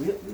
Amen.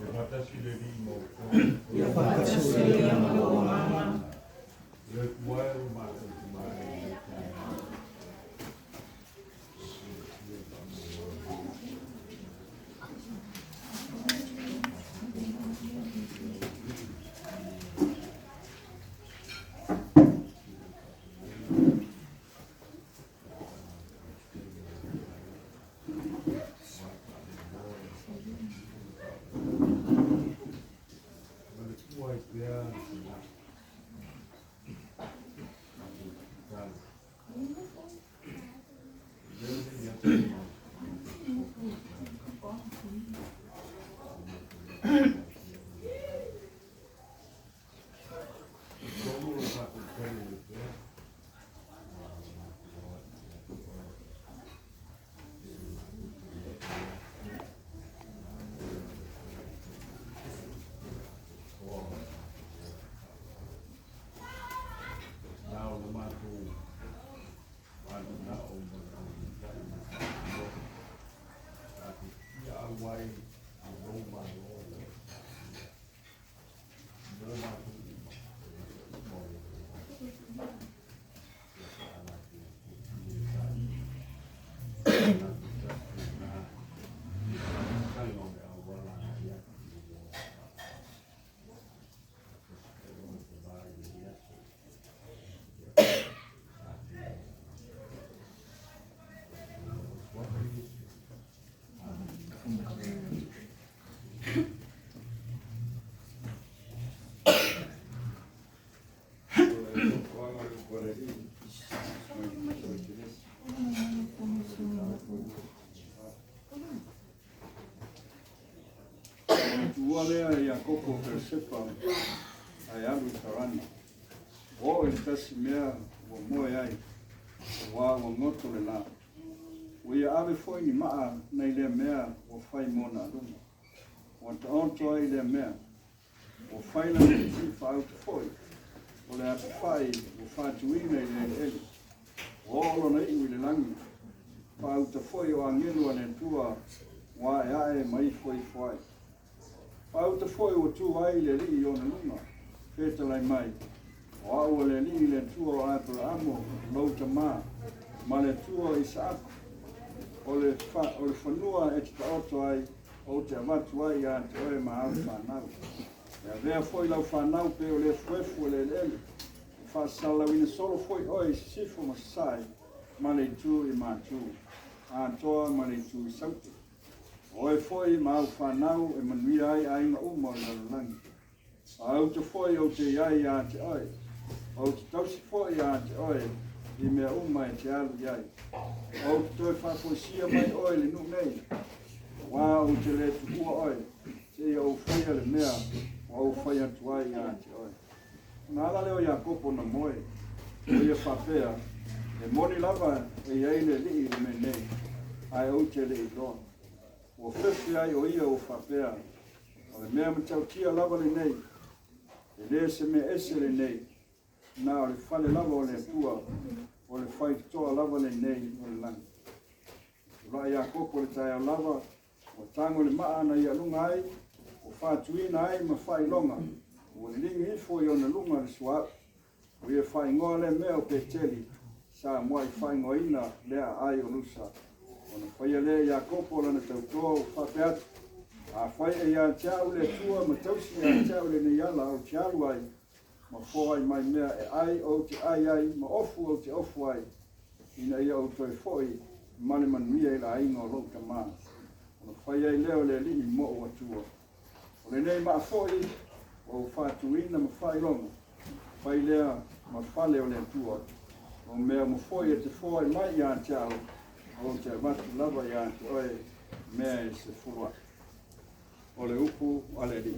Ia faatasi le Alii ma outou. Ia faatasi ai ma lou agaga. Le Atua e o matou Tama e i le Ona tuua lea e Iakopo o Peresepa ae alu i Karani. Ua oo i le tasi mea ua moe ai, auā ua goto le lā. Ua ia ave foi ni maa nai lea mea ua fai mo ona aluga. Ua taoto ai lea mea. Ua fai lana ti'i faauta foi, o le atafai ua faatuina i le eleele. Ua oo lona iu i le lagi, faauta foi o agelu a le Atua ua aeae ma ifoifo ai. Faauta foi ua tu ai le Alii i ona luga, fetalai mai, O au o le Alii le Atua o Aperaamo lou tama, ma le Atua o Isaako, o le, fa, o le fanua e te taoto ai, ou te avatu ai ia te oe ma au fanau. E avea foi lau fanau pei o le efuefu o le eleele, e faasalalauina solo foi oe i sisifo ma sasae, ma le itu i matu, atoa ma le itu i saute. O oe foi ma au fanau e manuia ai aiga uma o le lalolagi. Faauta foi ou te i ai ia te oe, ou te tausi foi ia te oe i mea uma e te alu i ai. Ou te toe faafoisia mai oe i le nuu nei, auā ou te le tuua oe, seia ou faia le mea ua ou fai atu ai ia te oe. Ona ala lea o Iakopo na moe, o ia faapea, E moni lava e i ai le Alii i le mea nei, ae ou te le iloa. Ua fefe ai o ia ua faapea, O le mea matautia lava lenei, e le se mea ese lenei, na o le fale lava o le Atua, o le faitotoa lava lenei o le lagi. Tulai Iakopo i le taeao lava, ua Ua tago i le maa na ia luga ai, ua faatuina ai ma faailoga, ua liligi ifo i ona luga le suauu. Ua ia faaigoa lea mea o Peteli, sa muai faaigoaina lea aai o Lusa. Ona faia lea e Iakopo lana tautoa ua faapea atu, Afai e ia te au le Atua ma tausi ia te au lenei ala ou te alu ai, ma foai mai mea e ai ou te ai ai ma ofu ou te ofu ai, ina ia ou toe foi ma le manuia i le aiga o lou tama, ona fai ai lea o le Alii mo'u Atua. O lenei maa foi ua ou faatuina ma faailoga, fai lea ma fale o le Atua. O mea uma foi e te foai mai ia te au, ou te avatu lava ia te oe mea e sefulu a'i. O le upu a le Alii.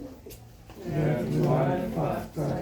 Le Atua e faafetai.